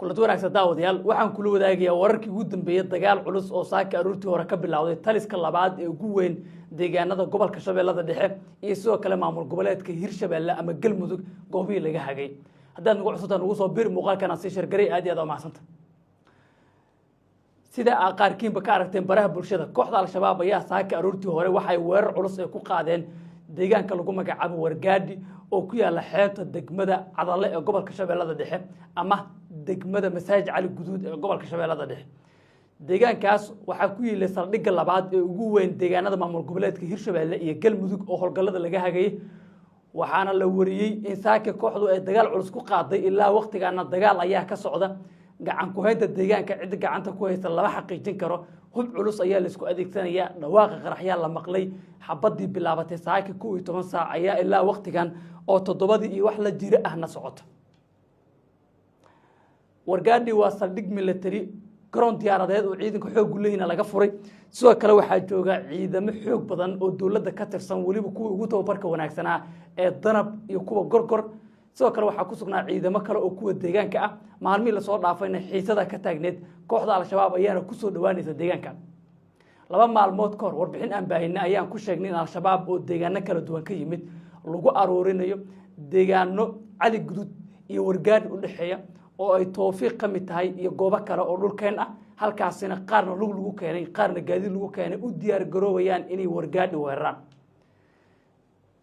Kulanti wanaagsan, daawadayaal. Waxaan kula wadaagayaa wararkii ugu dambeeyey dagaal culus oo saaka aroortii hore ka bilowday taliska labaad ee ugu weyn deegaanada gobolka Shabeellada Dhexe iyo sidoo kale maamul goboleedka Hirshabeelle ama Galmudug, goobihii laga hagay. Haddaad nagu cusubtaa, nagu soo bir, muuqaalkan sii share garay. Aad iyo aad waa mahadsanta. Sida aa qaarkiinba ka aragteen baraha bulshada, kooxda Al-Shabaab ayaa saaka aroortii hore waxay weerar culus ay ku qaadeen deegaanka lagu magacaabo Wargaadhi oo ku yaala xeebta degmada Cadale ee gobolka Shabeellada Dhexe ama degmada Masaajid Cali Guduud ee gobolka Shabeellada Dhexe. Deegaankaas waxaa ku yiilay saldhigga labaad ee ugu weyn deegaanada maamul goboleedka Hirshabeelle iyo Galmudug oo howlgallada laga hagayay, waxaana la wariyey in saaka kooxdu ay dagaal culus ku qaaday. Ilaa waktigaana dagaal ayaa ka socda. Gacan ku-haynta deegaanka cidda gacanta ku haysta lama xaqiijin karo. Hub culus ayaa laisku adeegsanayaa, dhawaaqa qaraxyaa la maqlay. Xabadii bilaabatay saaka 11 saac ayaa ilaa waktigan oo 7dii iyo wax la jiro ahna socota. Wargaadhi waa saldhig military, garoon diyaaradeed oo ciidanka xooggu leeyina laga furay. Sidoo kale waxaa jooga ciidamo xoog badan oo dowladda ka tirsan, weliba kuwa ugu tababarka wanaagsanaa ee Danab iyo kuwa Gorgor. Sidoo kale waxaa ku sugnaa ciidamo kale oo kuwa deegaanka ah. Maalmihii lasoo dhaafayna xiisada ka taagneed kooxda Al-Shabaab ayaana kusoo dhawaanaysa deegaanka. 2 maalmood ka hor warbixin aan baahinay ayaan ku sheegnay in Al-Shabaab oo deegaano kala duwan ka yimid lagu aruurinayo deegaano Cali Gudud iyo Wargaadhi u dhexeeya oo ay Toofiiq ka mid tahay iyo goobo kale oo dhulkeen ah, halkaasina qaarna lug lagu keenay, qaarna gaadiid lagu keenay, u diyaar garoobayaan inay Wargaadhi weeraraan.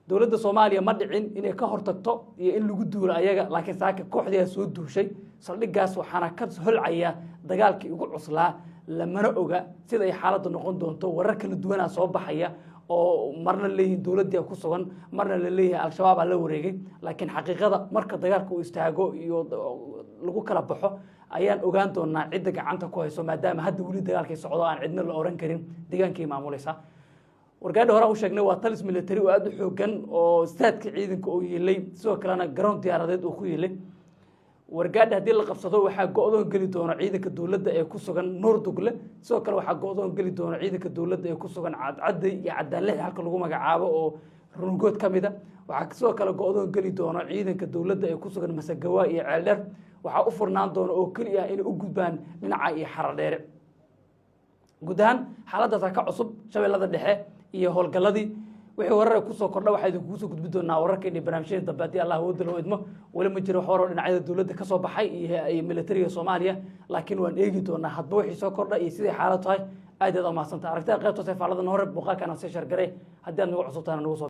Dowladda Soomaaliya ma dhicin inay ka hortagto iyo in lagu duulo ayaga, laakiin saaka kooxdiyaa soo duushay saldhiggaas, waxaana ka holcaya dagaalkii ugu cuslaa. Lamana oga sida ay xaaladdu noqon doonto. Warar kala duwanaa soo baxaya oo marna leeyihin dowladdii ku sugan, marna la leeyahay Al-Shabaabaa la wareegay, laakiin xaqiiqada marka dagaalka uu istaago iyo lagu kala baxo ayaan ogaan doonaa cidda gacanta ku hayso, maadaama hadda weli dagaalkii socdo aan cidna la oran karin deegaankii maamulaysa. Wargaadhi hore u sheegnay waa talis military oo aada u xoogan oo saadka ciidanka uu yiilay, sidoo kalena garoon diyaaradeed uu ku yiilay. Wargaadhi haddii la qabsado, waxaa go-doon geli doona ciidanka dowladda ee ku sugan Nuurdugle. Sidoo kale waxaa go-doon geli doona ciidanka dowladda ee ku sugan Cadcadday iyo Caddaanlixi halka lagu magacaabo oo Rungood ka mid a. Waxaa sidoo kale go-doon geli doono ciidanka dowladda ee ku sugan Masagawa iyo Ceeldheer. Waxaa u furnaan doona oo keliya inay u gudbaan dhinaca iyo Xaradheere. Guud ahaan xaaladdaasa ka cusub Shabeellada Dhexe iyo howlgalladii. Wixii warar kusoo kordha waxaa idinkugu soo gudbi doonaa wararka iyo barnaamijyada dambe, haddii Allah awoodda loo idmo. Weli ma jiro wax waroo dhinacyada dowladda ka soo baxay iyo militariga Soomaaliya, laakiin waan eegi doonaa hadba wixii soo kordha iyo siday xaalad tahay. Aad aad umahadsanta aragtida qaybta seefaalada noore. Muuqaalkan sii share garay. Haddii aad nagu cusubtaana, nagu soo